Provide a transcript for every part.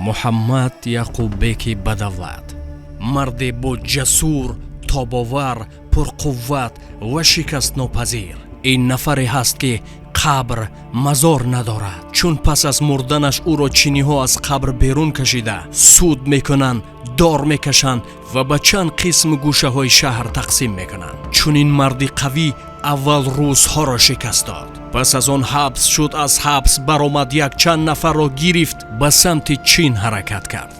Муҳаммад Яқуббеки Бадавлат марде буд ҷасур, тобовар, пурқувват ва шикастнопазир. Ин нафаре ҳаст, ки қабр мазор надорад, чун пас аз мурданаш ӯро чиниҳо аз қабр берун кашида суд мекунанд, дор мекашанд ва ба чанд қисм гӯшаҳои шаҳр тақсим мекунанд. Чунин марди қавӣ аввал русҳоро шикаст дод, пас аз он ҳабс шуд, аз ҳабс баромад, якчанд нафарро гирифт, ба самти Чин ҳаракат кард.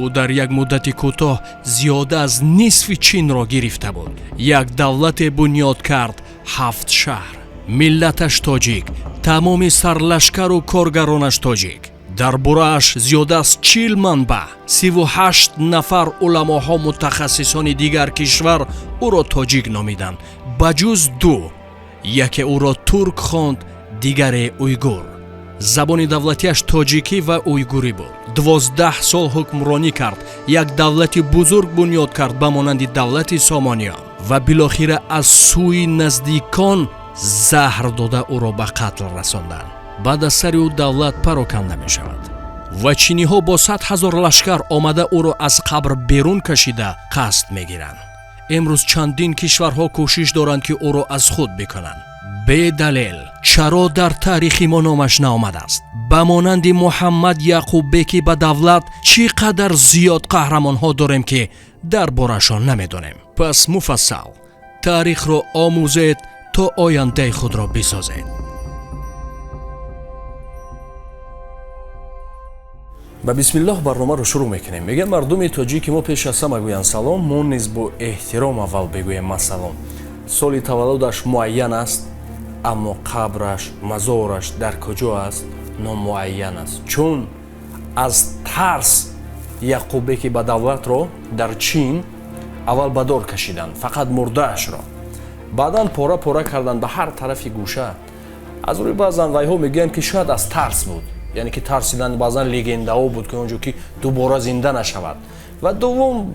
Ӯ дар як муддати кӯтоҳ зиёда аз нисфи Чинро гирифта буд. Як давлате бунёд кард, ҳафт шаҳр, миллаташ тоҷик, тамоми сарлашкару коргаронаш тоҷик. Дар борааш зиёда аз 40 манбаъ, 38 нафар уламоҳо, мутахассисони дигар кишвар ӯро тоҷик номиданд, ба ҷуз ду: яке ӯро турк хонд, дигаре уйгур. Забони давлатиаш тоҷикӣ ва уйгурӣ буд. 12 сол ҳукмронӣ кард, як давлати бузург бунёд кард ба монанди давлати Сомониён ва билохира аз сӯи наздикон заҳр дода ӯро ба қатл расонданд. Баъд аз сари ӯ давлат пароканда мешавад ва чиниҳо бо 100 000 лашкар омада ӯро аз қабр берун кашида қасд мегиранд. Имрӯз чандин кишварҳо кӯшиш доранд, ки ӯро аз худ бикунанд бедалел. Чаро дар таърихи мо номаш наомадааст? Ба монанди Муҳаммад Яқуббеки Бадавлат чӣ қадар зиёд қаҳрамонҳо дорем, ки дар борашон намедонем. Пас муфассал таърихро омӯзед, то ояндаи худро бисозед. Ба бисмиллоҳ барномаро шурӯъ мекунем. Мегӯянд, мардуми тоҷики мо пеш аз ҳама гӯянд салом, мо низ бо эҳтиром аввал бигӯем массалом. Соли таваллудаш муайян аст, аммо қабраш, мазораш дар куҷо аст, номуайян аст, чун аз тарс Яқуббеки Бадавлатро дар Чин аввал ба дор кашиданд, фақат мурдаашро, баъдан пора пора карданд ба ҳар тарафи гӯша. Аз рӯи баъзан вайҳо мегӯянд, ки шояд аз тарс буд, яъне ки тарсидан, баъзан легендаҳо буд, ки он ҷо ки дубора зинда нашавад. Ва дуввум,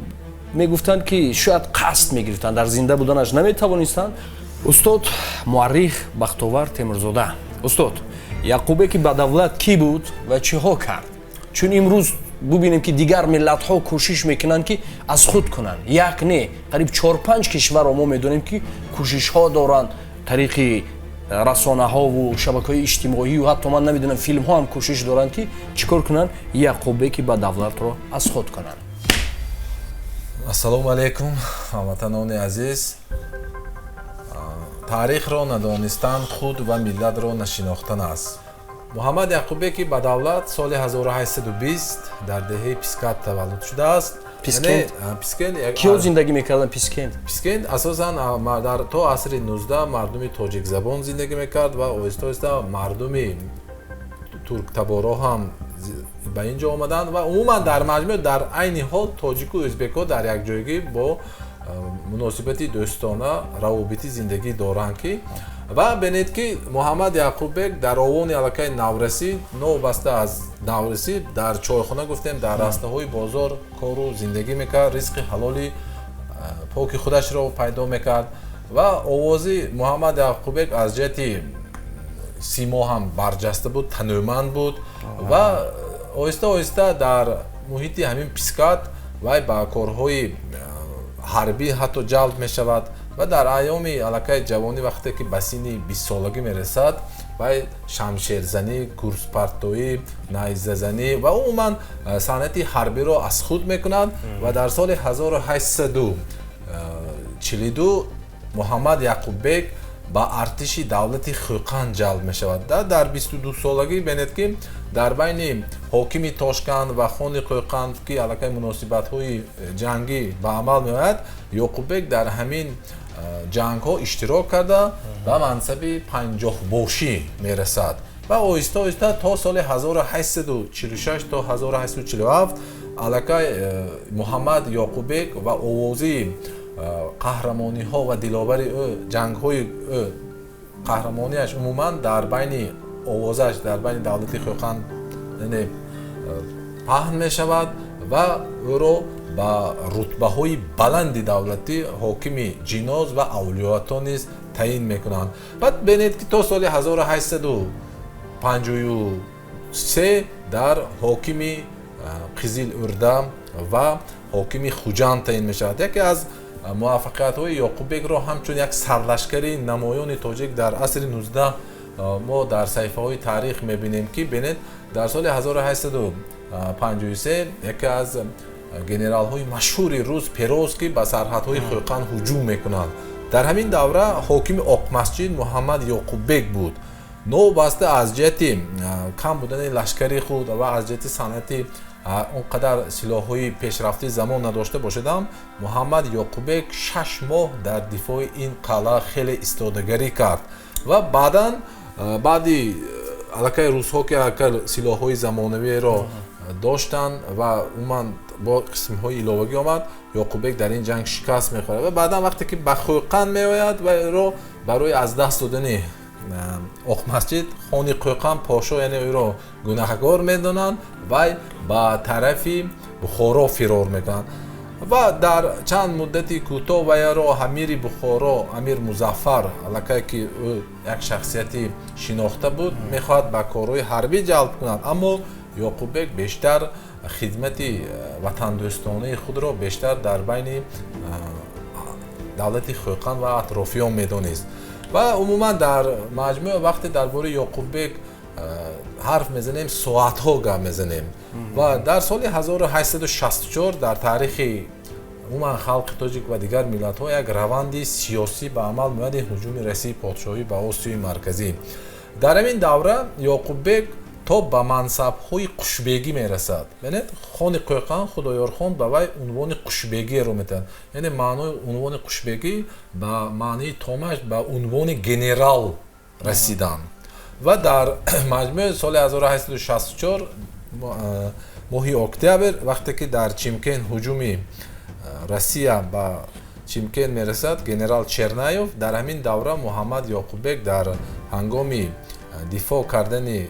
мегуфтанд, ки шояд қасд мегирифтанд, дар зинда буданаш наметавонистанд. Устод муаррих Бахтовар Темурзода, устод, Яқубеки Бадавлат кӣ буд ва чиҳо кард? Чун имрӯз бубинем, ки дигар миллатҳо кӯшиш мекунанд, ки аз худ кунанд. Як не, қариб чор-панҷ кишварро мо медонем, ки кӯшишҳо доранд тариқи расонаҳову шабакаҳои иҷтимоию ҳатто ман намедонам, филмҳо ҳам кӯшиш доранд, ки чӣ кор кунанд, Яқубеки Бадавлатро аз худ кунанд. Ассалому алайкум, ҳамватанони азиз! Таърихро надонистан худ ва миллатро нашинохтан аст. Муҳаммад Яқуббеки Бадавлат соли 1820 дар деҳаи Пискат таваллуд шудааст. Пискент киё зиндагӣ мекарданд, Пискент? Пискент асосан дар то асри 19 мардуми тоҷикзабон зиндагӣ мекард ва оҳиста оҳиста мардуми турктаборо ҳам ба ин ҷо омаданд ва умуман дар маҷмӯъ дар айни ҳол тоҷику ӯзбекҳо дар якҷоягӣ бо муносибати дӯстона равобити зиндагӣ доранд. Ки ва бинед, ки Муҳаммад Яқуббек дар овони аллакай наврасӣ, новобаста аз наврасӣ, дар чойхона, гуфтем, дар растаҳои бозор кору зиндагӣ мекард, ризқи ҳалоли поки худашро пайдо мекард. Ва овози Муҳаммад Яқуббек аз ҷиҳати симо ҳам барҷаста буд, танӯманд буд. Ва оҳиста оҳиста дар муҳити ҳамин Пискат вай ба корҳои ҳарбӣ ҳатто ҷалб мешавад. Ва дар айёми аллакай ҷавонӣ, вақте ки ба синни бистсолагӣ мерасад, вай шамшерзанӣ, гурзпартоӣ, найзазанӣ ва умуман санъати ҳарбиро аз худ мекунад. Ва дар соли 1842 Муҳаммад Яқуббек ба артиши давлати Хӯқанд ҷалб мешавад. Дар 22-солагӣ, бинед, ки дар байни ҳокими Тошканд ва хони Қӯқанд, ки аллакай муносибатҳои ҷангӣ ба амал меояд, Ёқуббек дар ҳамин ҷангҳо иштирок карда, ба мансаби панҷоҳбошӣ мерасад. Ва оҳиста оҳиста то соли 1846 то 1847 аллакай Муҳаммад Ёқуббек ва овозии қаҳрамониҳо ва диловари ӯ, ҷангҳои ӯ, қаҳрамонияш умуман дар байни овозаш дар байни давлати Хӯқанд, яъне, паҳн мешавад ва ӯро ба рутбаҳои баланди давлатӣ ҳокими Ҷиноз ва Авлиёато низ таъин мекунанд. Баъд бинед, ки то соли 1853 дар ҳокими Қизил Урда ва ҳокими Хуҷанд таъин мешавад. Яке аз муваффақиятҳои Ёқуббекро ҳамчун як сарлашкари намоёни тоҷик дар асри 19 мо дар саҳифаҳои таърих мебинем, ки бинед, дар соли 1853 яке аз генералҳои машҳури рус Перовский ба сарҳадҳои Хӯқанд ҳуҷум мекунанд. Дар ҳамин давра ҳокими Оқмасҷид Муҳаммад Ёқуббек буд. Новобаста аз ҷиҳати кам будани лашкари худ ва аз ҷиҳати санъати он қадар силоҳҳои пешрафтаи замон надошта бошадам, Муҳаммад Ёқуббек 6 моҳ дар дифои ин қалъа хеле истодагарӣ кард ва баъдан, баъди аллакай русҳо, ки аллакай силоҳҳои замонавиро доштанд ва умуман бо қисмҳои иловагӣ омад, Ёқуббек дар ин ҷанг шикаст мехӯрад. Ва баъдан, вақте ки ба Хӯқанд меояд, ва барои аз даст додани Оқмасҷид хони Қӯқанд подшоҳ, яъне ӯро гунаҳкор медонанд, вай ба тарафи Бухоро фирор мекунанд ва дар чанд муддати кӯтоҳ вайро амири Бухоро, амир Музаффар, аллакай ки ӯ як шахсияти шинохта буд, мехоҳад ба корҳои ҳарбӣ ҷалб кунад. Аммо Ёқуббек бештар хидмати ватандӯстонаи худро бештар дар байни давлати Хӯқанд ва атрофиён медонист. Ва умуман, дар маҷмӯъ, вақте дар бораи Ёқуббек ҳарф мезанем, соатҳо гап мезанем. Ва дар соли 1864 дар таърихи умуман халқи тоҷик ва дигар миллатҳо як раванди сиёсӣ ба амал меояд: ҳуҷуми Россияи подшоҳӣ ба Осиёи Марказӣ. Дар ҳамин давра Ёқуббек то ба мансабҳои қушбегӣ мерасад. Бинед, хони Қӯқанд Худоёрхон ба вай унвони қушбегиро метиҳад, яъне маънои унвони қушбегӣ ба маънии томаш ба унвони генерал расидан. Ва дар маҷмӯъ соли 1864, моҳи октябр, вақте ки дар Чимкент ҳуҷуми Россия ба Чимкент мерасад, генерал Чернаев, дар ҳамин давра Муҳаммад Ёқуббек дар ҳангоми дифоъ кардани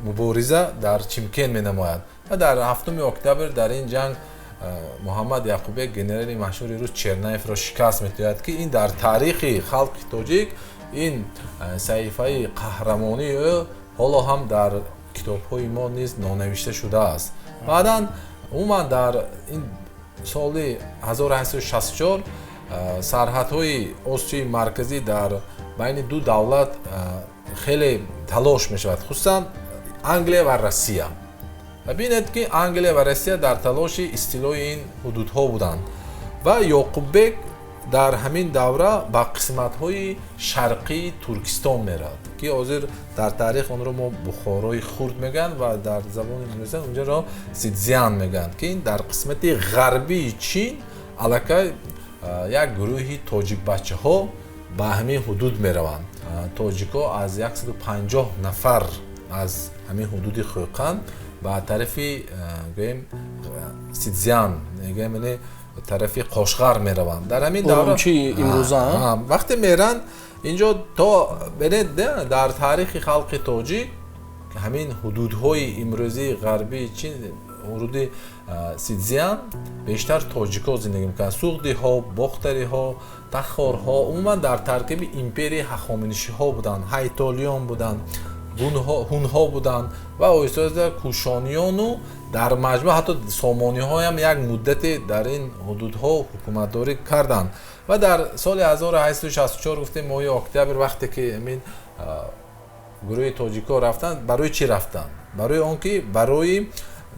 мубориза дар Чимкент менамояд. Ва дар 7 октябр дар ин ҷанг Муҳаммад Яқуббек генерали машҳури рус Чернаевро шикаст метиҳад, ки ин дар таърихи халқи тоҷик ин саҳифаи қаҳрамонии ӯ ҳоло ҳам дар китобҳои мо низ нонавишта шудааст. Баъдан, умуман, дар ин соли 1864 сарҳадҳои Осиёи Марказӣ дар байни ду давлат хеле талош мешавад, хусусан Англия ва Россия. Ва бинед, ки Англия ва Россия дар талоши истилои ин ҳудудҳо буданд. Ва Ёқуббек дар ҳамин давра ба қисматҳои шарқии Туркистон меравад, ки ҳозир дар таърих онро мо Бухорои хурд мегӯянд ва дар забони инглизӣ унҷаро Сидзиан мегӯянд, ки ин дар қисмати ғарбии Чин. Аллакай як гурӯҳи тоҷикбачаҳо ба ҳамин ҳудуд мераванд. Тоҷикҳо аз 150 нафар аз ҳамин ҳудуди Хӯқанд ба тарафи, гӯем, Сидзиан, мегӯем, тарафи Қошғар мераванд. Дар ҳамин давра имрӯза. Вақте меранд инҷо, то бинед, дар таърихи халқи тоҷик ҳамин ҳудудҳои имрӯзии ғарбии Чин, ҳудуди Сидзиан, бештар тоҷикҳо зиндагӣ мекунанд: суғдиҳо, бохтариҳо, тахорҳо. Умуман, дар таркиби империяи Ҳахоманишиҳо буданд, ҳайтолиён буданд, ҳунҳо буданд ва оҳиста оҳиста кушониёну дар маҷмӯъ ҳатто сомониҳоям як муддате дар ин ҳудудҳо ҳукуматдорӣ карданд. Ва дар соли 1864, гуфтем, моҳи октябр, вақте ки ҳамин гурӯҳи тоҷикҳо рафтанд, барои чӣ рафтанд? Барои он ки барои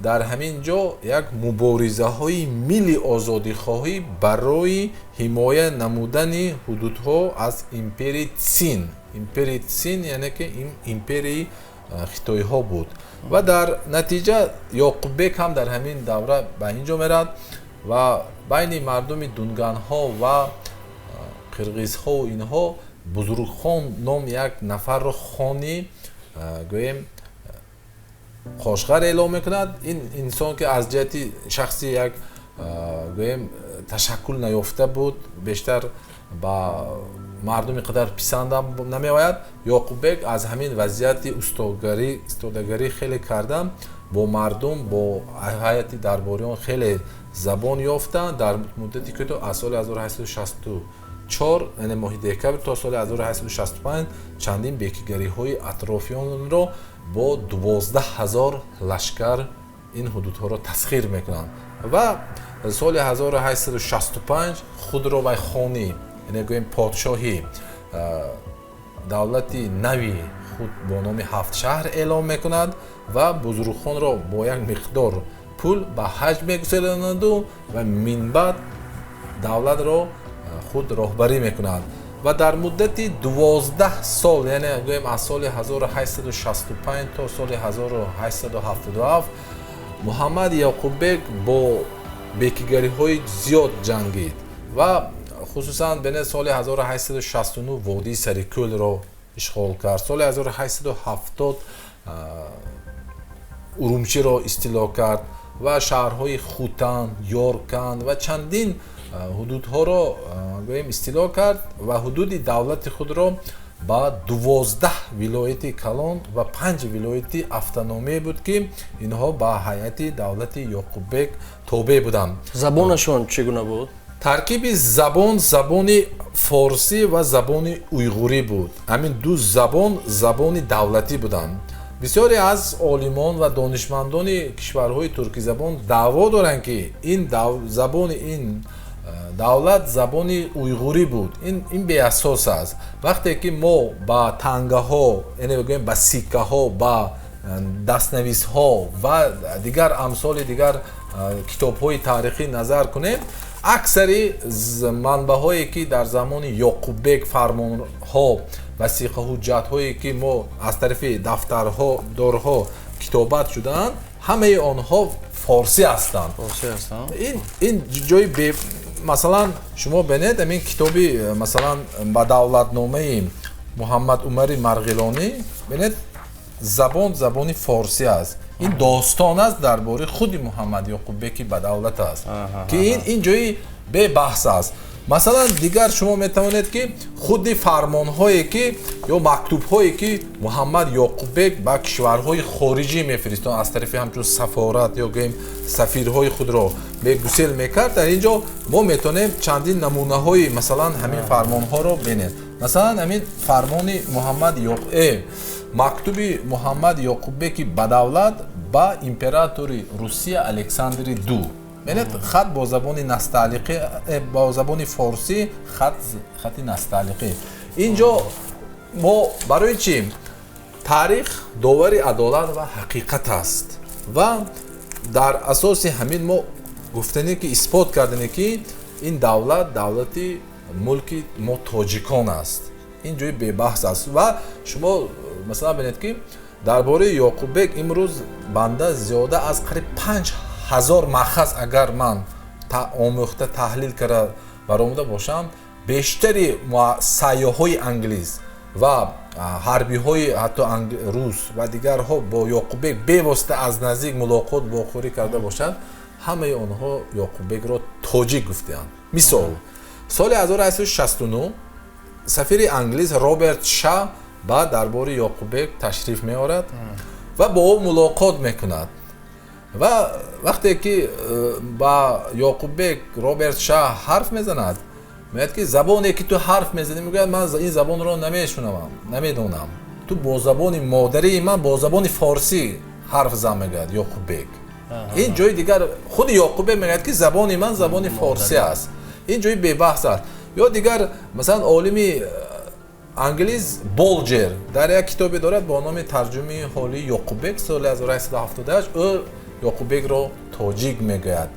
дар ҳамин ҷо як муборизаҳои милли озодихоҳӣ барои ҳимоя намудани ҳудудҳо аз империяи Цин. Империяи Цин, яъне ки ин империяи хитоиҳо буд. Ва дар натиҷа Ёқуббек ҳам дар ҳамин давра ба ин ҷо меравад ва байни мардуми дунганҳо ва қирғизҳову инҳо Бузургхон ном як нафарро хони, гӯем, Қошғар эълон мекунад. Ин инсон, ки аз ҷиҳати шахси як, гӯем, ташаккул наёфта буд, бештар ба мардуми қадар писандам намеояд. Ёқуббек аз ҳамин вазъияти устогарӣ, истодагарӣ хеле карда, бо мардум, бо ҳайати дарбориён хеле забон ёфта, дар муддати кӯтоҳ аз соли 1864. 864, яъне моҳи декабр то соли 1865 чандин бекигариҳои атрофиёнро бо 12 000 лашкар ин ҳудудҳоро тасхир мекунанд ва соли 1865 худро вай хони, яъне гӯем подшоҳи давлати нави худ бо номи Ҳафтшаҳр эълон мекунад ва Бузургхонро бо як миқдор пул ба ҳаҷ мегуселонаду ва минбаъд давлатро худ роҳбарӣ мекунад ва дар муддати 12 сол, яъне гӯем аз соли 1865 то соли 1877, Муҳаммад Яқуббек бо бекигариҳои зиёд ҷангид ва хусусан бене соли 1869 водии Сарикӯлро ишғол кард, соли 1870 Урумчиро истило кард ва шаҳрҳои Хутан, Ёрканд ва чандин ҳудудҳоро гӯем истило кард ва ҳудуди давлати худро ба 12 вилояти калон ва панҷ вилояти автономӣ буд, ки инҳо ба ҳайати давлати Ёқуббек тобеъ буданд. Забонашон чӣ гуна буд? Таркиби забон забони форсӣ ва забони уйғурӣ буд. Ҳамин ду забон забони давлатӣ буданд. Бисёре аз олимон ва донишмандони кишварҳои туркизабон даъво доранд, ки ин забони ин давлат забони уйғурӣ буд. Ин беасос аст. Вақте ки мо ба тангаҳо, яъне бигӯем ба сиккаҳо, ба дастнависҳо ва дигар амсоли дигар китобҳои таърихӣ назар кунем, аксари манбаъҳое ки дар замони Ёқуббек фармонҳо, васиқа, ҳуҷҷатҳое ки мо аз тарафи дафтарҳо дорҳо китобат шудаанд, ҳамаи онҳо форсӣ ҳастанд. Ин ҷои, масалан, шумо бинед, ҳамин китоби, масалан, ба давлатномаи Муҳаммад Умари Марғилонӣ бинед, забон забони форсӣ аст. Ин достон аст дар бораи худи Муҳаммад Ёқуббеки бадавлат аст, ки ин ҷои бебаҳс аст. Масалан, дигар шумо метавонед, ки худи фармонҳое ки ё мактубҳое ки Муҳаммад Ёқуббек ба кишварҳои хориҷӣ мефиристод, аз тарафи ҳамчун сафорат ё гӯем сафирҳои худро мегусел мекард, дар ин ҷо мо метавонем чандин намунаҳои, масалан, ҳамин фармонҳоро бинем. Масалан, ҳамин фармони Муҳаммад мактуби Муҳаммад Ёқуббеки бадавлат ба императори Русия Александри Ду. Бинед, хат бо забони насталиқӣ, бо забони форсӣ, хат хати насталиқӣ. Ин ҷо мо барои чӣ таърих довари адолат ва ҳақиқат аст ва дар асоси ҳамин мо гуфтане, ки исбот кардане, ки ин давлат давлати мулки мо тоҷикон аст. Ин ҷои бебаҳс аст. Ва шумо, масалан, бинед, ки дар бораи Ёқуббек имрӯз банда зиёда аз қариб 5000 махаз агар ман омӯхта таҳлил карда баромада бошам, бештари сайёҳҳои англис ва ҳарбиҳои ҳатто рус ва дигарҳо бо Ёқуббек бевосита аз наздик мулоқот вохӯрӣ карда бошанд, ҳамаи онҳо Ёқуббекро тоҷик гуфтаанд. Мисол, соли 1869 сафири англис Роберт Ша ба дарбори Ёқуббек ташриф меорад ва бо ӯ мулоқот мекунад. Ва вақте ки ба Ёқуббек Роберт Ша ҳарф мезанад, мегӯяд, ки забоне ки ту ҳарф мезанӣ, мегӯяд, ман ин забонро намешунавам, намедонам, ту бо забони модарии ман, бо забони форсӣ ҳарф зан, мегӯяд Ёқуббек. Ин ҷои дигар худи Ёқуббек мегӯяд, ки забони ман забони форсӣ аст. Ин ҷои бебаҳс аст. Ё дигар, масалан, олими англис Болҷер дар як китобе дорад бо номи Тарҷумаи ҳоли Ёқуббек соли 1878, ӯ Ёқуббекро тоҷик мегӯяд.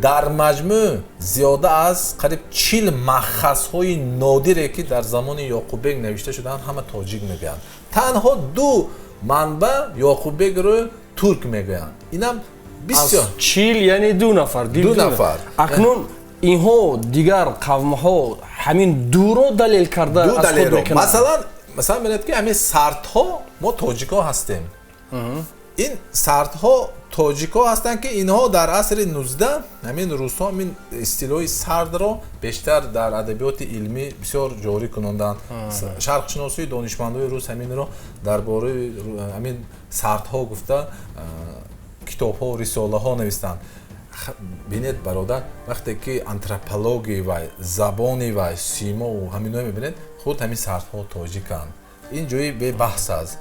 Дар маҷмӯъ зиёда аз қариб 40 махазҳои нодире ки дар замони Ёқуббек навишта шудаанд, ҳама тоҷик мегӯянд. Танҳо ду манбаъ Ёқуббекро турк мегӯянд. Инам бисёр 40, яъне ду нафар. Ду нафар. Акнун инҳо дигар қавмҳо ҳамин дуро далел карда ду далелро, масалан, бинед, ки ҳамин сартҳо мо тоҷикҳо ҳастем. Ин сартҳо тоҷикҳо ҳастанд, ки инҳо дар асри 19 ҳамин русҳо ҳамин истилоҳи сардро бештар дар адабиёти илмӣ бисёр ҷорӣ кунонданд. Шарқшиносии донишмандои рус ҳаминро дар бораи ҳамин сартҳо гуфта китобҳо, рисолаҳо навистанд. Бинед, бародар, вақте ки антропология вай, забони вай, симову ҳамино мебинед, худ ҳамин сартҳо тоҷиканд. Ин ҷои бебаҳс аст.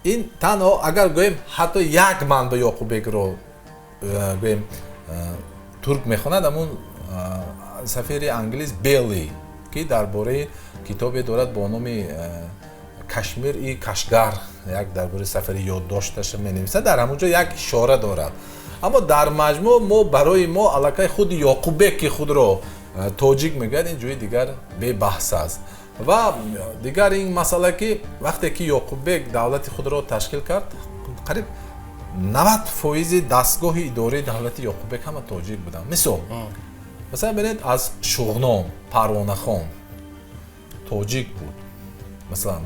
Ин танҳо агар гӯем, ҳатто як манба Ёқуббекро гӯем, турк мехонад, ҳамун сафири англис Белли, ки дар бораи китобе дорад бо номи «Кашмир и Кашгар», як дар бораи сафари ёддошташа менависад, дар ҳамон ҷо як ишора дорад. Аммо дар маҷмӯъ мо барои мо аллакай худи Ёқуббек, ки худро тоҷик мегӯяд, ин ҷои дигар бебаҳс аст. Ва дигар ин масъала, ки вақте ки Ёқуббек давлати худро ташкил кард, қариб 90 фоизи дастгоҳи идораи давлати Ёқуббек ҳама тоҷик буданд. Мисол, масалан, бинед, аз Шуғнон Парвонахон тоҷик буд, масалан,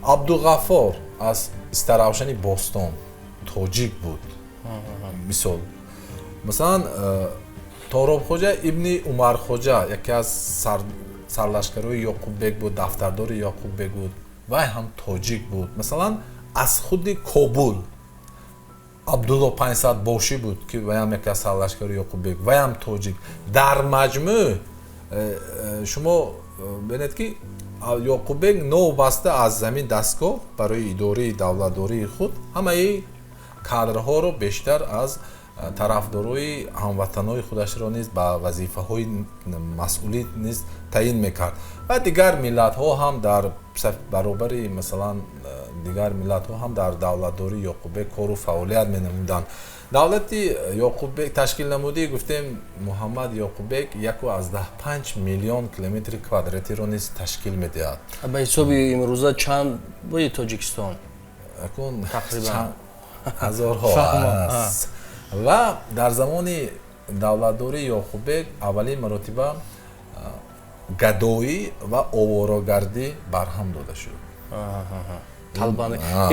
Абдуғаффор аз Истаравшани Бостон тоҷик буд, мисол, масалан, Торобхоҷа ибни Умархоҷа яке аз сарлашкарои Ёқуббек буд, дафтардори Ёқуббек буд, вай ҳам тоҷик буд. Масалан, аз худи Кобул Абдулло Панҷсадбошӣ буд, ки вайам яке аз сарлашкари Ёқуббек, вайам тоҷик. Дар маҷмӯъ шумо бинед, ки Ёқуббек новобаста аз ҳамин дастгоҳ барои идораи давлатдории худ ҳамаи кадрҳоро бештар аз тарафдорои ҳамватанои худашро низ ба вазифаҳои масъулӣ низ таъин мекард. Ва дигар миллатҳо ҳам дар баробари, масалан, дигар миллатҳо ҳам дар давлатдории Ёқуббек кору фаъолият менамуданд. Давлати Ёқуббек ташкил намудӣ, гуфтем, Муҳаммад Ёқуббек 1,5 миллион километри квадратиро низ ташкил медиҳад. Ба ҳисоби имрӯза чанд бои Тоҷикистон? Тақрибан ҳазорҳо аст. Ва дар замони давлатдории Ёқуббек аввалин маротиба гадоӣ ва оворагардӣ барҳам дода шуд.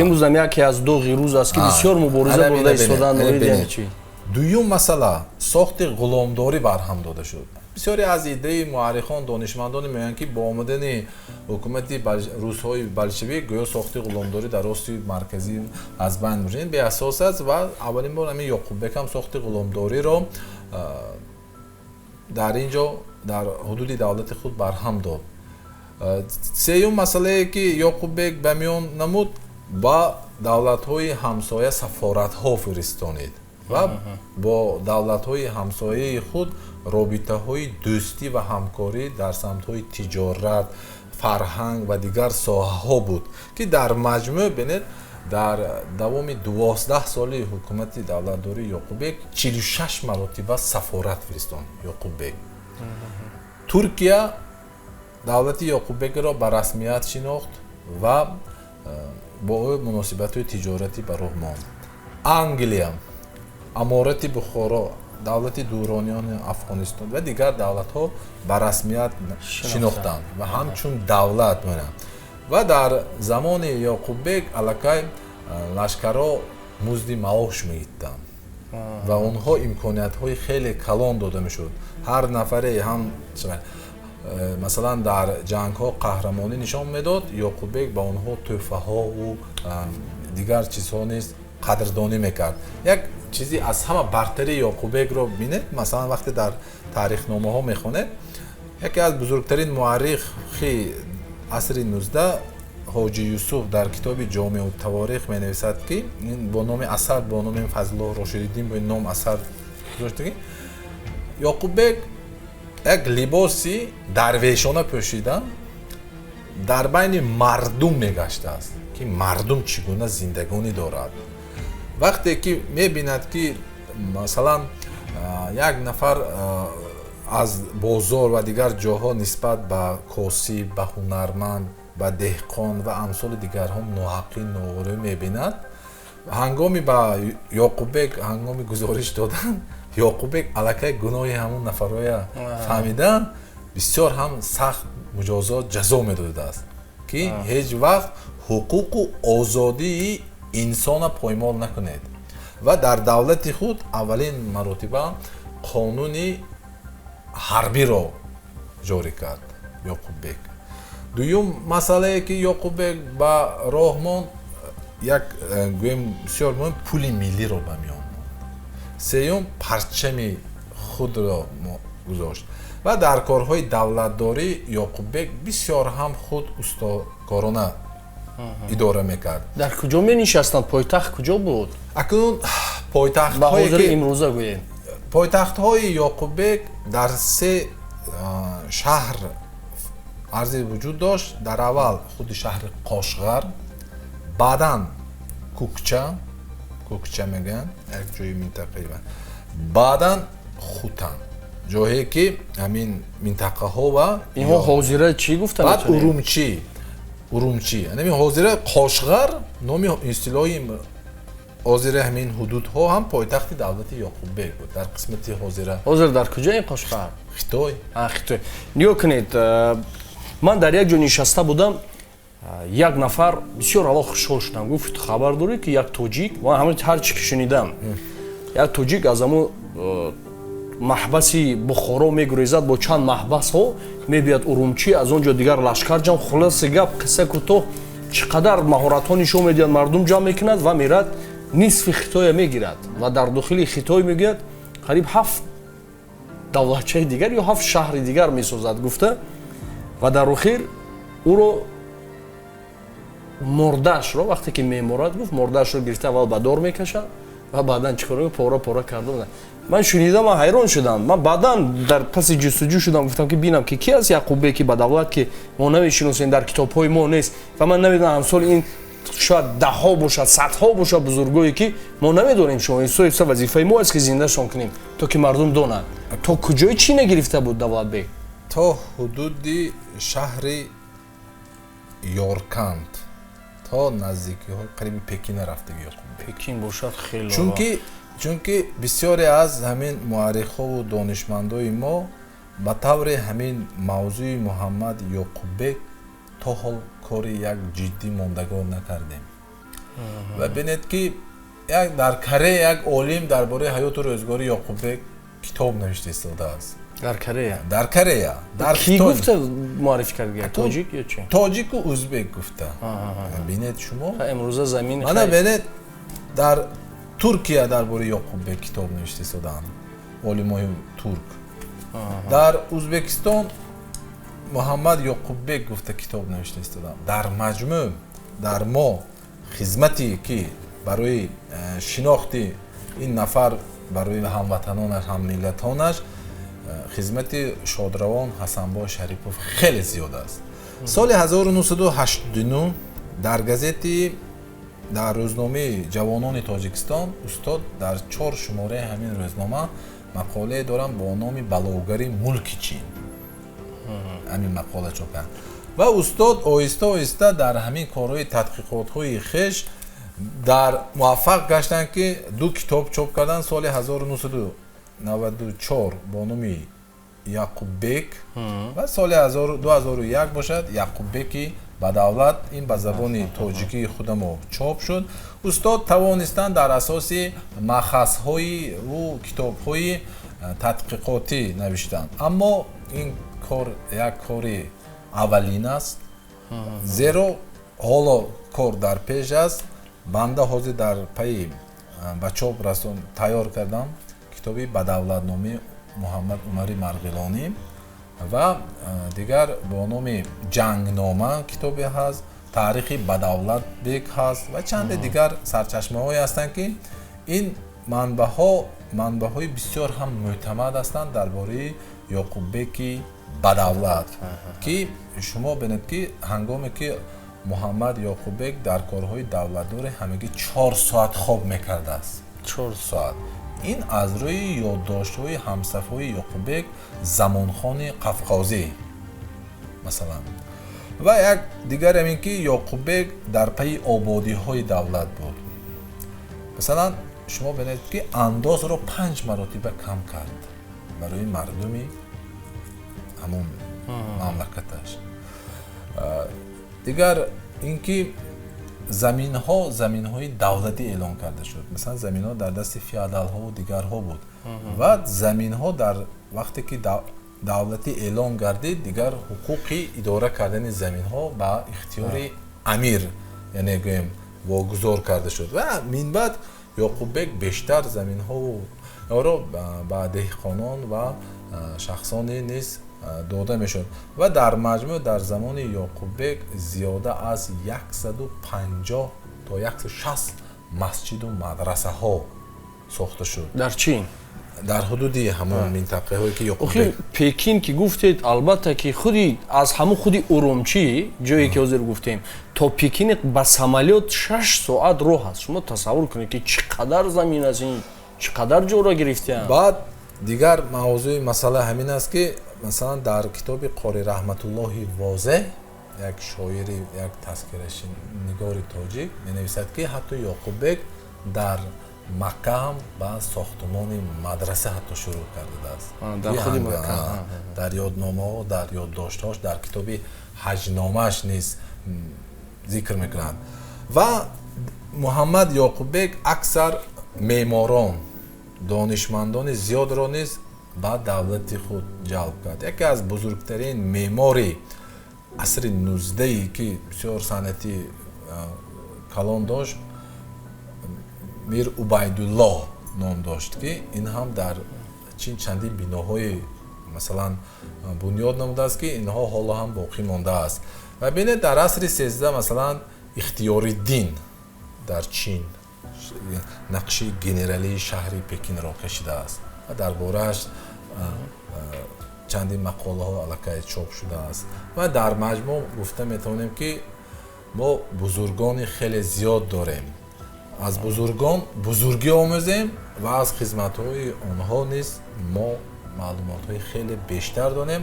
Имрӯзам яке аз доғи рӯз аст, ки бисёр мубориза бурда истодаанд. Дуюм масъала, сохти ғуломдорӣ барҳам дода шуд. Бисёре аз иддаи муаррихон, донишмандоне мегӯянд, ки бо омадани ҳукумати русҳои болшевик гӯё сохти ғуломдорӣ дар Осиёи Марказӣ аз байн бурд. Ин беасос аст. Ва аввалин бор ҳамин Ёқуббек ҳам сохти ғуломдориро дар ин ҷо, дар ҳудуди давлати худ, барҳам дод. Сеюм масъалае, ки Ёқуббек ба миён намуд, ба давлатҳои ҳамсоя сафоратҳо фиристонид ва бо давлатҳои ҳамсояи худ робитаҳои дӯстӣ ва ҳамкорӣ дар самтҳои тиҷорат, фарҳанг ва дигар соҳаҳо буд, ки дар маҷмӯъ, бинед, дар давоми 12 соли ҳукумати давлатдории Ёқуббек 46 маротиба сафорат фиристонд Ёқуббек. Туркия давлати Ёқуббекро ба расмият шинохт ва бо ӯ муносибатҳои тиҷоратӣ ба роҳ монд. Англия, Аморати Бухоро, давлати Дурониёни Афғонистон ва дигар давлатҳо ба расмият шинохтанд ва ҳамчун давлат. Ва дар замони Ёқуббек аллакай лашкарҳо музди маош мегирифтанд ва онҳо имкониятҳои хеле калон дода мешуд. Ҳар нафаре ҳам, масалан, дар ҷангҳо қаҳрамонӣ нишон медод, Ёқуббек ба онҳо тӯҳфаҳову дигар чизҳо низ қадрдонӣ мекард. Як чизи аз ҳама бартари Ёқуббекро бинед. Масалан, вақте дар таърихномаҳо мехонед, яке аз бузургтарин муаррихи асри 19, Ҳоҷи Юсуф, дар китоби «Ҷомеу таворих» менависад, ки бо номи асар, бо номи Фазлуллоҳ Рошидиддин, бо ном асар гузошта, ки Ёқуббек як либоси дарвешона пӯшида дар байни мардум мегаштааст, ки мардум чӣ гуна зиндагонӣ дорад. Вақте ки мебинад, ки масалан, як нафар аз бозор ва дигар ҷоҳо нисбат ба косиб, ба ҳунарманд, ба деҳқон ва амсоли дигарҳо ноҳақӣ, ноорӣ мебинад, ҳангоми ба Ёқуббек ҳангоми гузориш додан, Ёқуббек аллакай гуноҳи ҳамун нафарҳоя фаҳмидан, бисёр ҳам сахт муҷозот, ҷазо медодааст, ки ҳеҷ вақт ҳуқуқу озодии инсона поймол накунед. Ва дар давлати худ аввалин маротиба қонуни ҳарбиро ҷорӣ кард Ёқуббек. Дуюм масъалае, ки Ёқуббек ба роҳ монд, як гӯем, бисёр муҳим, пули миллиро ба миён монд. Сеюм, парчами худро гузошт ва дар корҳои давлатдорӣ Ёқуббек бисёр ҳам худ устокорона идора мекард. Дар куҷо менишастанд? Пойтахт куҷо буд? Акнун ба пойтахтҳое ҳозири ки имрӯза гӯем. Пойтахтҳои Ёқуббек дар се шаҳр арзи вуҷуд дошт. Дар аввал худи шаҳри Қошғар, баъдан Кукча, Кукча мегӯянд як ҷои минтақаи, баъдан Хутан, ҷое ки ҳамин минтақаҳо ва Инҳо ҳозира чӣ гуфта баъд метавонем? Урумчӣ, Урумчӣ. Ҳамин ҳозира Қошғар номи истилоҳи ҳозира ҳамин ҳудудҳо ҳам пойтахти давлати Ёқуббек буд дар қисмати ҳозира. Ҳозир дар куҷо ин Қошғар? Хитой. Хитой. Нигоҳ кунед, ман дар як ҷо нишаста будам, як нафар бисёр аввал хушҳол шудам, гуфт: «Хабар дорӣ, ки як тоҷик?» Ман ҳамин ҳар чӣ ки шунидам, як тоҷик аз ҳамун маҳбаси Бухоро мегурезад бо чанд маҳбасҳо, мебиёд Урумчӣ, аз он ҷо дигар лашкар ҷамъ. Хулоси гап, қисса кӯтоҳ, чӣ қадар маҳоратҳо нишон медиҳад, мардум ҷамъ мекунад ва мерад, нисфи Хитоя мегирад ва дар дохили Хитой, мегӯяд, қариб ҳафт давлатчаи дигар ё ҳафт шаҳри дигар месозад, гуфта. Ва дар охир ӯро, мурдаашро, вақте ки меморад, гуфт, мурдаашро гирифта, аввал ба дор мекашад ва баъдан чӣ кор, пора пора карда. Ман шунидам, ман ҳайрон шудам. Ман баъдан дар паси ҷустуҷӯ шудам, гуфтам ки бинам, ки ки аст Яқуббеки ба давлат, ки мо намешиносем, дар китобҳои мо нест. Ва ман намедонам, амсоли ин шояд даҳҳо бошад, садҳо бошад бузургое, ки мо намедонем. Шумо инсо вазифаи мо аст, ки зиндашон кунем, то ки мардум донанд. То куҷои чӣ нагирифта буд Давлатбек? То ҳудуди шаҳри Ёрканд, то наздикиҳои қариби Пекина рафтаги Ёқуббек. Пекин бошад хеле. Чунки бисёре аз ҳамин муаррихову донишмандои мо ба таври ҳамин мавзӯи Муҳаммад Ёқуббек то ҳол кори як ҷиддӣ мондагор накардем. Ва бинед, ки як дар Корея як олим дар бораи ҳаёту рӯзгори Ёқуббек китоб навишта истодааст. Дар Корея? Дар Корея, дар Ки гуфта муаррифӣ кард, тоҷик ё чи? Тоҷику узбек гуфта. Бинед шумо. Имрӯза замин Мана бинед, дар Туркия дар бораи Ёқуббек китоб навишта истодаанд олимои турк, дар Узбекистон Муҳаммад Ёқуббек гуфта китоб навишта истодаанд. Дар маҷмӯъ дар мо хизмате ки барои шинохти ин нафар барои ҳамватанонаш, ҳаммиллатонаш, хизмати шодравон Ҳасанбой Шарипов хеле зиёд аст. Соли 1989 дар газети, дар рӯзномаи «Ҷавонони Тоҷикистон» устод дар чор шумораи ҳамин рӯзнома мақолае доранд бо номи «Балогари мулки Чин». Ҳамин мақола чоп кард ва устод оҳиста оҳиста дар ҳамин корҳои тадқиқотҳои хеш дар муваффақ гаштанд, ки ду китоб чоп карданд: соли 1994 бо номи «Яқуббек» ва соли 2001 бошад «Яқуббеки ба давлат». Ин ба забони тоҷикии худамо чоп шуд. Устод тавонистанд дар асоси махазҳои ӯ китобҳои тадқиқотӣ навиштанд, аммо ин кор як кори аввалин аст, зеро ҳоло кор дар пеш аст. Банда ҳозир дар пайи ба чоп расон тайёр кардам китоби бадавлатномаи Муҳаммад Умари Марғилонӣ ва дигар бо номи «Ҷангнома» китобе ҳаст, «Таърихи Бадавлатбек» ҳаст ва чанде дигар сарчашмаҳое ҳастанд, ки ин манбаъҳо манбаъҳои бисёр ҳам мӯътамад ҳастанд дар бораи Ёқуббеки бадавлат, ки шумо бинед, ки ҳангоме ки Муҳаммад Ёқуббек дар корҳои давлатдорӣ ҳамагӣ 4 соат хоб мекардааст, 4 соат. Ин аз рӯи ёддоштҳои ҳамсафҳои Ёқуббек Замонхони Қафқозӣ, масалан. Ва як дигарам ин ки Ёқуббек дар пайи ободиҳои давлат буд. Масалан, шумо бинед, ки андозро панҷ маротиба кам кард барои мардуми ҳамон мамлакаташ. Дигар ин ки заминҳо заминҳои давлатӣ эълон карда шуд. Масалан, заминҳо дар дасти феодалҳову дигарҳо буд ва заминҳо дар вақте ки давлатӣ эълон гардид, дигар ҳуқуқи идора кардани заминҳо ба ихтиёри амир, яъне гӯем, вогузор карда шуд. Ва минбаъд Ёқуббек бештар заминҳову Онро ба деҳқонон ва шахсоне низ дода мешуд. Ва дар маҷмӯъ дар замони Ёқуббек зиёда аз 150 то 160 масҷиду мадрасаҳо сохта шуд. Дар Чин? Дар ҳудуди ҳамон минтақаҳое ки Ёқуббек. Пекин ки гуфтед, албатта ки худи аз ҳамон худи Урумчӣ, ҷое ки ҳозир гуфтем, то Пекин ба самолёт 6 соат роҳ аст. Шумо тасаввур кунед, ки чӣ қадар замин аст ин, чӣ қадар ҷоро гирифтаанд. Баъд дигар мавзӯи масъала ҳамин аст, ки масалан дар китоби Қори Раҳматуллоҳи Возеҳ, як шоири, як тазкиранигори тоҷик менависад, ки ҳатто Ёқуббек дар Макка ҳам ба сохтумони мадраса ҳатто шурӯъ кардааст. Дар худи Макка. Дар ёдномаҳо, дар ёддоштҳош, дар китоби ҳаҷномааш низ зикр мекунанд. Ва Муҳаммад Ёқуббек аксар меъморон, донишмандони зиёдро низ ба давлати худ ҷалб кард. Яке аз бузургтарин меъмори асри нуздаҳе, ки бисёр санъати калон дошт, Мир Убайдуллоҳ ном дошт, ки ин ҳам дар Чин чандин биноҳои масалан бунёд намудааст, ки инҳо ҳоло ҳам боқӣ мондааст. Ва бинед, дар асри 13 масалан Ихтиёриддин дар Чин нақши генералии шаҳри Пекинро кашидааст ва дар борааш чандин мақолаҳо аллакай чоп шудааст. Ва дар маҷмӯъ гуфта метавонем, ки мо бузургони хеле зиёд дорем. Аз бузургон бузургӣ омӯзем ва аз хизматҳои онҳо низ мо маълумотҳои хеле бештар донем.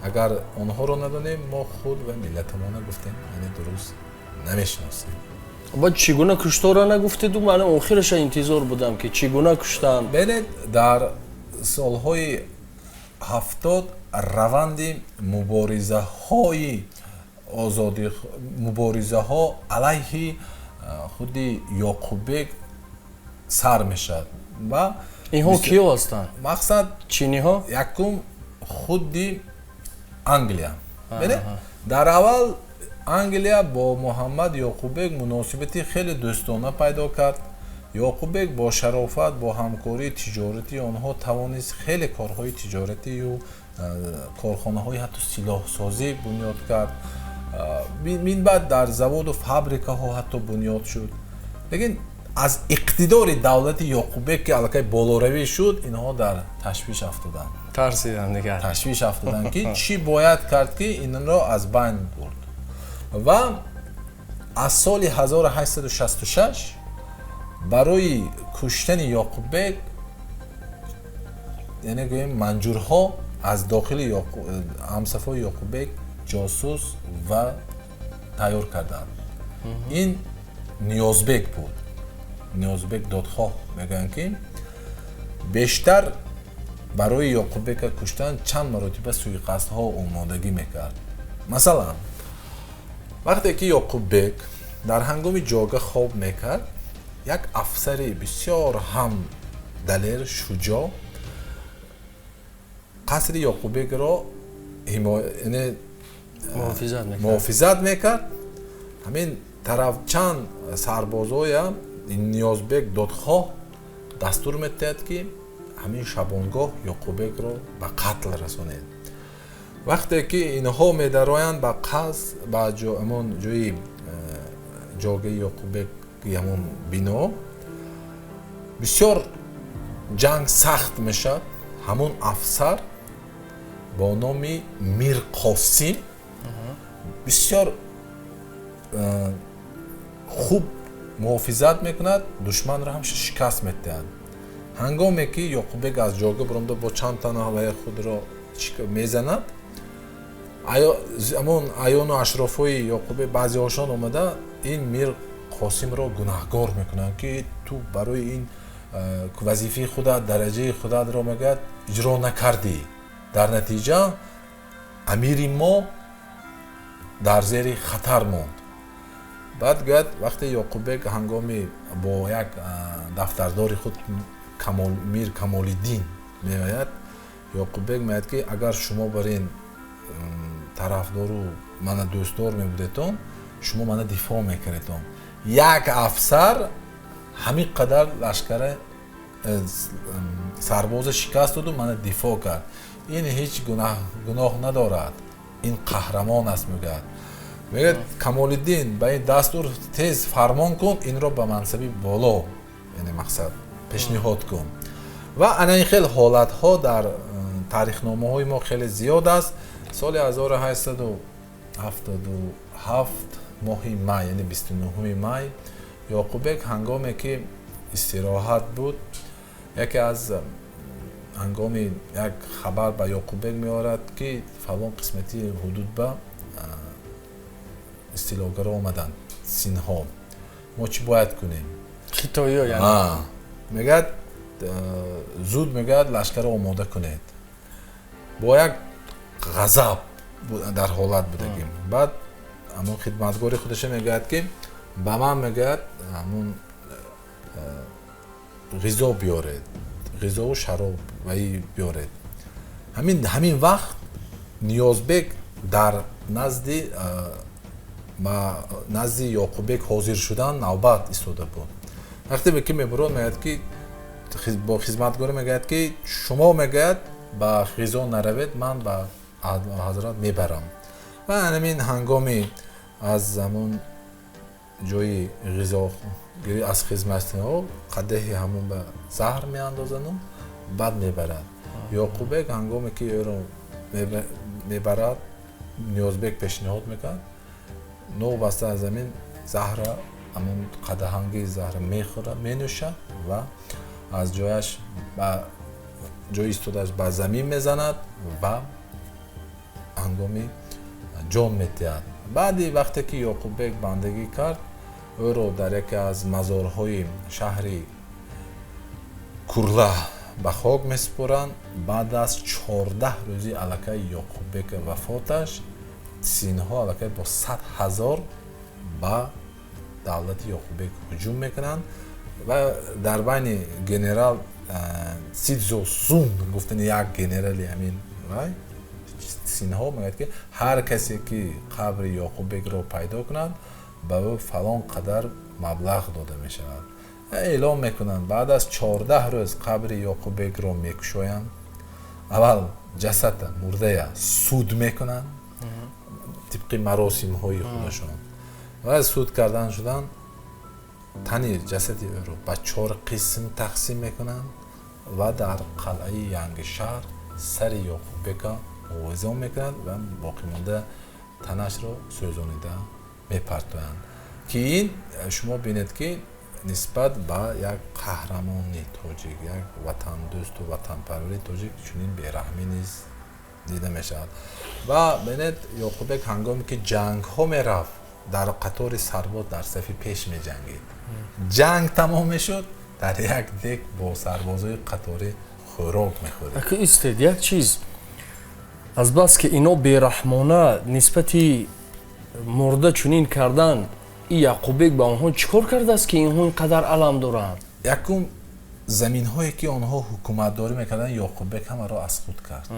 Агар онҳоро надонем, мо худ ва миллатамона гуфтем, яъне дуруст намешиносем. Баъд чӣ гуна куштора нагуфтеду? Ман охираша интизор будам, ки чӣ гуна куштанд. Бинед, дар солҳои 70 раванди муборизаҳои озодӣ, муборизаҳо алайҳи худи Ёқуббек сар мешавад. Ва инҳо киё ҳастанд? Мақсад чиниҳо? Якум худи Англия. Бинед, дар аввал Англия бо Муҳаммад Ёқуббек муносибати хеле дӯстона пайдо кард. Ёқуббек бо шарофат, бо ҳамкории тиҷоратии онҳо тавонист хеле корҳои тиҷоратию корхонаҳои ҳатто силоҳсозӣ бунёд кард. Мин баъд дар заводу фабрикаҳо ҳатто бунёд шуд. Лекин аз иқтидори давлати Ёқуббек, ки аллакай болоравӣ шуд, инҳо дар ташвиш афтоданд. Тарсиданд дигар. Ташвиш афтоданд, ки чӣ бояд кард, ки инро аз байн бурд. Ва аз соли 1866 барои куштани Ёқуббек, яъне гӯем, манҷурҳо аз дохили ҳамсафои Ёқуббек ҷосус ва тайёр карданд. Ин Ниёзбек буд. Ниёзбек Додхоҳ мегӯянд, ки бештар барои Ёқуббека куштан чанд маротиба суиқасдҳо омодагӣ мекард. Масалан, вақте ки Ёқуббек дар ҳангоми ҷога хоб мекард, як афсари бисёр ҳам далер, шуҷоъ қасри Ёқуббекро муҳофизат мекард. Ҳамин тараф чанд сарбозоя Ниёзбек Додхоҳ дастур медиҳад, ки ҳамин шабонгоҳ Ёқуббекро ба қатл расонед. Вақте ки инҳо медароянд ба қаср, ба ҳамон ҷои ҷогаи Ёқуббек, ҳамон бино, бисёр ҷанг сахт мешавад. Ҳамон афсар бо номи Мир Қосим бисёр хуб муҳофизат мекунад, душманро ҳам шикаст медиҳад. Ҳангоме ки Ёқуббек аз ҷога баромада бо чанд тана ҳавая худро мезанад, ҳамон аёну ашрофҳои Ёқуббек баъзеҳошон омада ин Мир Қосимро гунаҳгор мекунанд, ки ту барои ин вазифаи худат, дараҷаи худатро, мегӯяд, иҷро накардӣ. Дар натиҷа амири мо дар зери хатар монд. Баъд гӯяд, вақте Ёқуббек ҳангоми бо як дафтардори худ Мир Камолиддин меояд, Ёқуббек мегӯяд, ки агар шумо бар ин тарафдору мана дӯстдор мебудетон, шумо мана дифоъ мекардетон. Як афсар ҳамин қадар лашкара Сарбоза шикаст доду мана дифоъ кард. Ин ҳеҷ гуноҳ надорад, ин қаҳрамон аст, мегӯяд. Мегӯяд Камолиддин, ба ин дастур тез фармон кун, инро ба мансаби боло, яъне мақсад, пешниҳод кун. Ва ана ин хел ҳолатҳо дар таърихномаҳои мо хеле зиёд аст. Соли 1877, моҳи май, яъне 29 май, Ёқуббек ҳангоме ки истироҳат буд, яке аз ҳангоми як хабар ба Ёқуббек меорад, ки фалон қисмати ҳудуд ба истилогаро омаданд, синҳо, мо чӣ бояд кунем? Хитоиё. Мегӯяд, зуд, мегӯяд, лашкарро омода кунед. Бо як ғазаб дар ҳолат будагим. Баъд ҳамон хидматгори худаша мегӯяд, ки ба ман, мегӯяд, ҳамон ғизо биёред, ғизову шароб ваи биёред. Ҳамин вақт Ниёзбек дар назди Ёқуббек ҳозир шудан навбат истода буд. Вақте ки мебурод, мегӯяд, ки бо хизматгорӣ мегӯяд, ки шумо, мегӯяд, ба ғизо наравед, ман ба ҳазрат мебарам. Ва ҳамин ҳангоми аз ҳамон ҷои ғизогирӣ аз хизматҳо қадаҳи ҳамон ба заҳр меандозану баъд мебарад. Ёқуббек ҳангоме ки ӯро мебарад, Ниёзбек пешниҳод мекард, новобаста аз ҳамин заҳра, ҳамон қадаҳанги заҳра мехӯрад, менӯшад ва аз ҷояш ба ҷои истодааш ба замин мезанад ва ҳангоми ҷон медиҳад. Баъди вақте ки Ёқуббек бандагӣ кард, ӯро дар яке аз мазорҳои шаҳри Курла ба хок месупоранд. Баъд аз 14 рӯзи аллакай Ёқуббек вафоташ, синҳо аллакай бо 100 000 ба давлати Ёқуббек ҳуҷум мекунанд ва дар байни генерал Сидзо Сун гуфтани як генерали ҳамин вай синҳо мегӯяд, ки ҳар касе ки қабри Ёқуббекро пайдо кунад, ба ӯ фалон қадар маблағ дода мешавад, эълон мекунанд. Баъд аз 14 рӯз қабри Ёқуббекро мекушоянд. Аввал ҷасада, мурдая суд мекунанд тибқи маросимҳои худашон ва суд кардан шудан, тани ҷасади ӯро ба чор қисм тақсим мекунанд ва дар қалъаи Янгишаҳр сари Ёқуббека овезон мекунанд ва боқимонда танашро сӯзонида мепартоянд. Ки ин шумо бинед, ки нисбат ба як қаҳрамони тоҷик, як ватандӯсту ватанпарвари тоҷик чунин бераҳмӣ низ дида мешавад. Ва бинед, Ёқуббек ҳангоме ки ҷангҳо мерафт, дар қатори сарбоз дар сафи пеш меҷангид. Ҷанг тамом мешуд, дар як дек бо сарбозои қаторӣ хӯрок мехӯрид. Ака, истед, як чиз. Азбаски ино бераҳмона нисбати мурда чунин кардан, и Яқуббек ба онҳо чӣ кор кардааст, ки инҳо ин қадар алам доранд? Якум, заминҳое ки онҳо ҳукуматдорӣ мекарданд, Ёқуббек ҳамаро аз худ кард.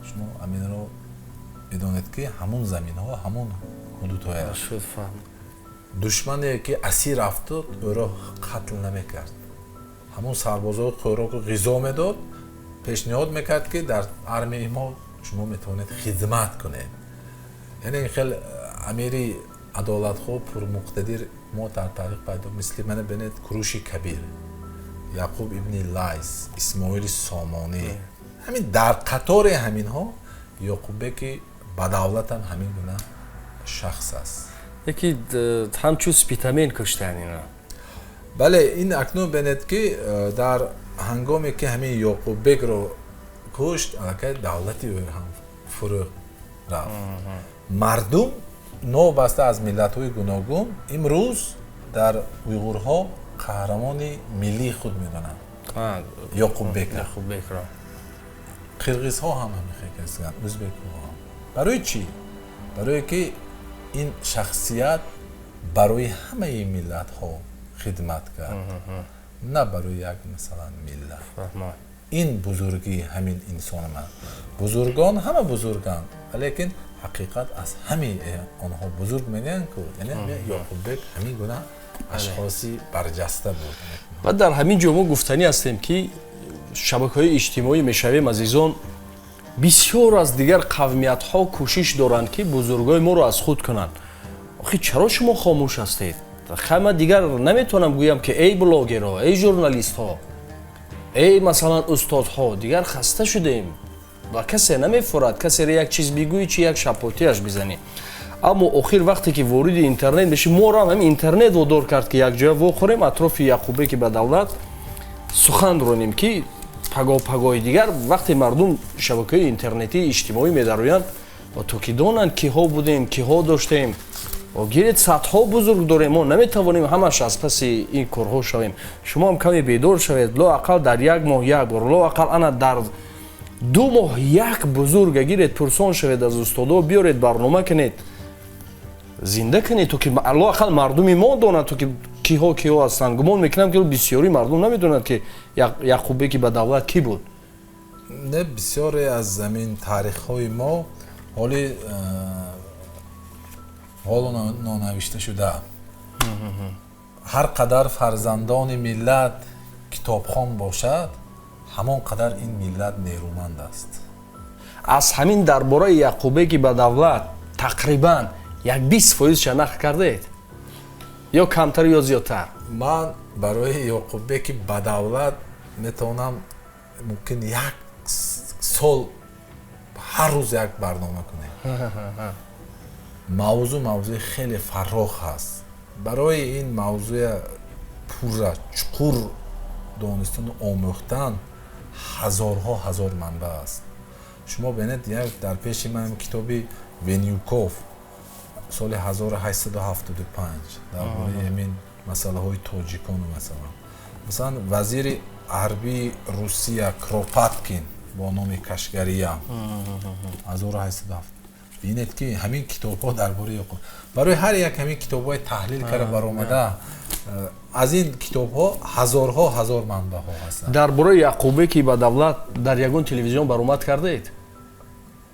Шумо аминро медонед, ки ҳамун заминҳо ҳамун ҳудудҳое. Душмане ки асир афтод, ӯро қатл намекард. Ҳамун сарбозои хӯроку ғизо медод, пешниҳод мекард, ки дар армияи мо шумо метавонед хидмат кунед. Яъне ин хел амири адолатхоҳ, пурмуқтадир мо дар таърих пайдо, мисли мана бинед, Куруши Кабир, Яъқуб ибни Лайс, Исмоили Сомонӣ, ҳамин дар қатори ҳаминҳо Ёқуббеки бадавлатам ҳамин гуна шахс аст. Яки ҳамчун Спитамен куштан ина. Бале, ин акнун бинед, ки дар ҳангоме ки ҳамин Ёқуббекро кушт, аллакай давлати ӯ ҳам фурӯ рафт. Мардум новобаста аз миллатҳои гуногун имрӯз дар уйғурҳо қаҳрамони миллии худ медонанд Ёқуббекро. Яқуббекро. Қирғизҳо ҳам ҳамин хел ҳастанд, ӯзбекҳо ҳам. Барои чӣ? Барое ки ин шахсият барои ҳамаи миллатҳо хидмат кард, на барои як, масалан, миллат. Ин бузургии ҳамин инсон ман. Бузургон ҳама бузурганд, валекин ҳақиқат аз ҳамаи онҳо бузург мегӯянд ку, яъне Ёқуббек ҳамин гуна. Ашхоси барҷаста буд. Ва дар ҳамин ҷо мо гуфтанӣ ҳастем, ки шабакаҳои иҷтимоӣ мешавем, азизон, бисёр аз дигар қавмиятҳо кӯшиш доранд, ки бузургои моро аз худ кунанд. Охи, чаро шумо хомӯш ҳастед? Хай, ман дигар наметавонам гӯям, ки эй блогерҳо, эй журналистҳо, эй, масалан, устодҳо, дигар хаста шудем ва касе намефурад, касеро як чиз бигӯӣ, чи як шапотиаш бизанӣ. Аммо охир вақте ки вориди интернет мешӣ, моро ҳам ҳамин интернет водор кард, ки якҷоя вохӯрем, атрофи Яқубеки Бадавлат сухан ронем, ки пагоҳ пагоҳи дигар вақте мардум шабакаҳои интернетии иҷтимоӣ медароянд ва то ки донанд, киҳо будем, киҳо доштем. Гиред, садҳо бузург дорем, мо наметавонем ҳамаш аз паси ин корҳо шавем. Шумо ҳам каме бедор шавед, лоақал дар як моҳ як бор, лоақал ана дар 2 моҳ як бузурга гиред, пурсон шавед аз устодо, биёред, барнома кунед, зинда кунед, то ки лоақал мардуми мо донад, то ки киҳо киҳо ҳастанд. Гумон мекунам, ки бисёри мардум намедонад, ки Яқубеки Бадавлат кӣ буд. Не, бисёре аз замин таърихҳои мо ҳоли ҳоло нонавишта шуда. Ҳар қадар фарзандони миллат китобхон бошад, ҳамон қадар ин миллат нерӯманд аст. Аз ҳамин дар бораи Яқубеки Бадавлат тақрибан як 20 фоизша нақл кардед, ё камтар, ё зиёдтар? Ман барои Ёқуббеки Бадавлат метавонам, мумкин, як сол ҳар рӯз як барнома кунем. Мавзӯъ мавзӯи хеле фарох ҳаст. Барои ин мавзӯя пурра, чуқур донистану омӯхтан ҳазорҳо ҳазор манбаъ аст. Шумо бинед, як дар пеши ман китоби Венюков, соли 1875, дар бораи ҳамин масъалаҳои тоҷикону масалан вазири ҳарбии Русия Кропаткин бо номи Кашгария 1807. Бинед, ки ҳамин китобҳо дар бораи Ёқуб, барои ҳар як ҳамин китобҳои таҳлил карда баромада, аз ин китобҳо ҳазорҳо ҳазор манбаъҳо ҳастанд. Дар бораи Яқубеки Бадавлат дар ягон телевизион баромад кардед?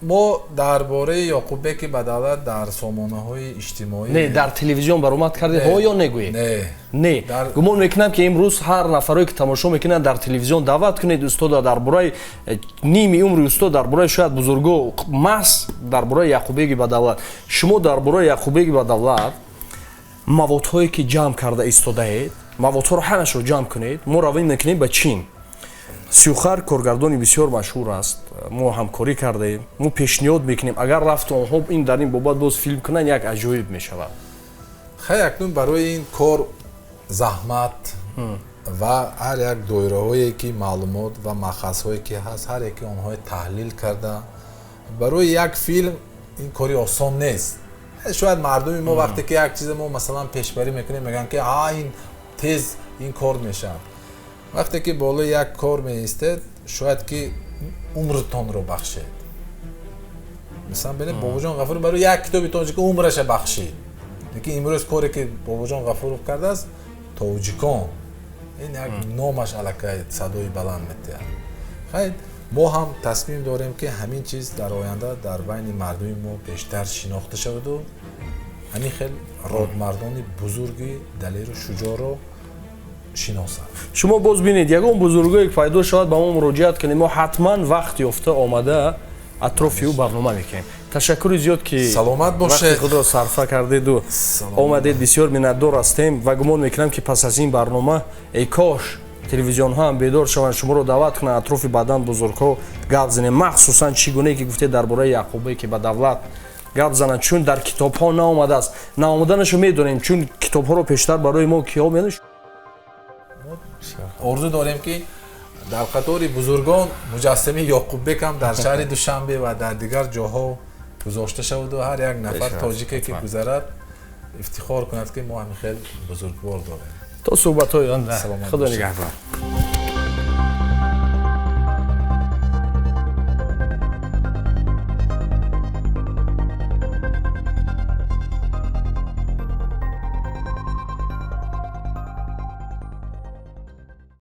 Мо дар бораи Ёқуббеки Бадавлат дар сомонаҳои иҷтимоӣ. Не, дар телевизион баромад кардед ҳо ё негӯед? Не. Не, гумон мекунам, ки имрӯз ҳар нафаре, ки тамошо мекунанд, дар телевизион даъват кунед устода, дар бораи ними умри устод, дар бораи шояд бузурго, маҳз дар бораи Яқуббеки Бадавлат. Шумо дар бораи Яқуббеки Бадавлат маводҳое, ки ҷамъ карда истодаед, маводҳоро ҳамашро ҷамъ кунед, мо равем мекунем ба Чин. Сюхар коргардони бисёр машҳур аст, мо ҳамкорӣ кардаем, мо пешниҳод мекунем, агар рафту онҳо ин дар ин бобат боз филм кунанд, як аҷоиб мешавад. Хай, акнун барои ин кор заҳмат ва ҳар як доираҳое, ки маълумот ва махазҳое, ки ҳаст, ҳар яке онҳое таҳлил карда барои як филм, ин кори осон нест. Шояд мардуми мо вақте ки як чизе мо, масалан, пешбарӣ мекунем, мегӯянд, ки а ин тез ин кор мешавад. Вақте ки болои як кор меистед, шояд ки умртонро бахшед. Масалан, бинед, Бобоҷон Ғафуров барои як китоби тоҷикӣ умраша бахшид. Лекин имрӯз коре, ки Бобоҷон Ғафуров кардааст, тоҷикон, ин як номаш аллакай садои баланд метиҳад. Хай, мо ҳам тасмим дорем, ки ҳамин чиз дар оянда дар байни мардуми мо бештар шинохта шаваду ҳамин хел родмардони бузурги далеру шуҷоъро шиносанд. Шумо боз бинед, ягон бузургое пайдо шавад, ба мо муроҷиат кунед, мо ҳатман вақт ёфта омада атрофи ӯ барнома мекунем. Ташаккури зиёд, ки Саломат бошед. вақти худро сарфа кардеду омадед. Бисёр миннатдор ҳастем ва гумон мекунам, ки пас аз ин барнома, эй кош, телевизионҳо ҳам бедор шаванд, шуморо даъват кунанд, атрофи баъдан бузургҳо гап занем, махсусан чӣ гунае ки гуфтед, дар бораи Яқубе ки Бадавлат гап зананд, чун дар китобҳо наомадааст. Наомаданашо медонем, чун китобҳоро пештар барои мо киҳо медонед. Орзу дорем, ки дар қатори бузургон муҷассамаи Ёқуббек ҳам дар шаҳри Душанбе ва дар дигар ҷоҳо гузошта шаваду ҳар як нафар тоҷике, ки гузарад, ифтихор кунад, ки мо ҳамин хел бузургвор дорем. То суҳбатҳои оянда, Саломат Худо бошед. нигаҳбон.